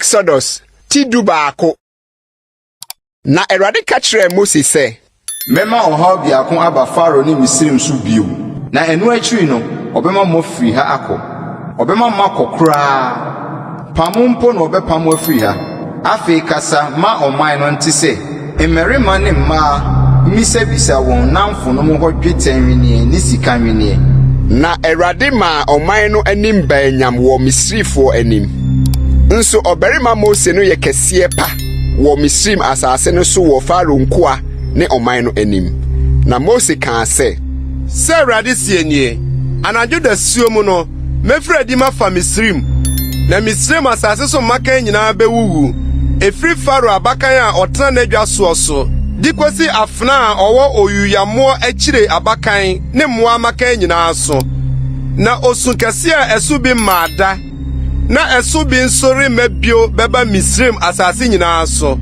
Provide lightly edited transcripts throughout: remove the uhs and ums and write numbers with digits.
Exodus ti 11. Na Awurade ka kyerɛɛ Mose sɛ, Mɛma ɔhaw biako aba Farao ne Misraim so bio, na ɛno akyiri no, ɔbɛma moafiri ha akɔ. Ɔbɛma moakɔ koraa. Pam mpo na ɔbɛpam mo afiri ha. Afei kasa ma ɔman no nte sɛ, mmarima ne mmaa mmisabisa wɔn nnamfonom hɔ dwetɛ nnwinneɛ ne sika nnwinneɛ. Na Awurade maa ɔman no anim baa nyam wɔ Misrifoɔ anim. Nso ɔbarima Mose no yɛ kɛseɛ pa wɔ Misraim asase no so wɔ Farao nkoa ne ɔman no anim. Na Mose kaa sɛ, Sɛ Awurade seɛ nie, Anadwo dasuo mu no, mɛfiri adi mafa Misraim, na Misraim asase so mmakan nyinaa bɛwuwu, ɛfiri Farao abakan a ɔtena n'adwa soɔ so, de kosi afenaa a ɔwɔ oyuyammoɔ akyire abakan ne mmoa mmakan nyinaa so. Na osu kɛse a ɛso bi mmaa da, na ɛso bi nso remma bio bɛba Misraim asase nyinaa so.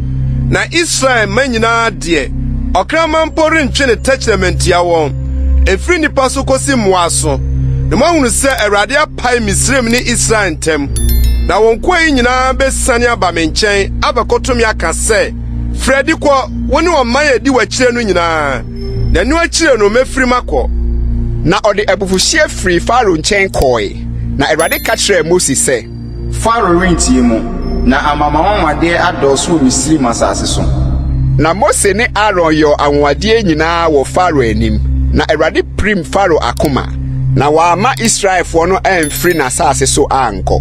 Na Israel mma nyinaa deɛ, ɔkraman mpo rentwe ne tɛkyerɛma ntia wɔn, ɛfiri nnipa so kosi mmoa so. Na moahunu sɛ Awurade apae Misraim ne Israel ntam. Na wo nkoa yi nyinaa besiane aba me nkyɛn abɛkoto me aka sɛ, 'Firi adi kɔ, wo ne ɔman a edi w'akyire no nyinaa. Na ɛno akyiri no mɛfiri makɔ. Na ɔde abufuhyeɛ firii Farao nkyɛn kɔe. Na Awurade ka kyerɛɛ Mose sɛ, Farao rentie mo, na ama m'anwanwadeɛ adɔɔso wɔ Misraim asase so. Na Mose ne Aaron yɔɔ anwanwadeɛ nyinaa wɔ Farao anim, na Awurade pirim Farao akoma, na wamma Israelfoɔ no amfiri n'asase so ankɔ.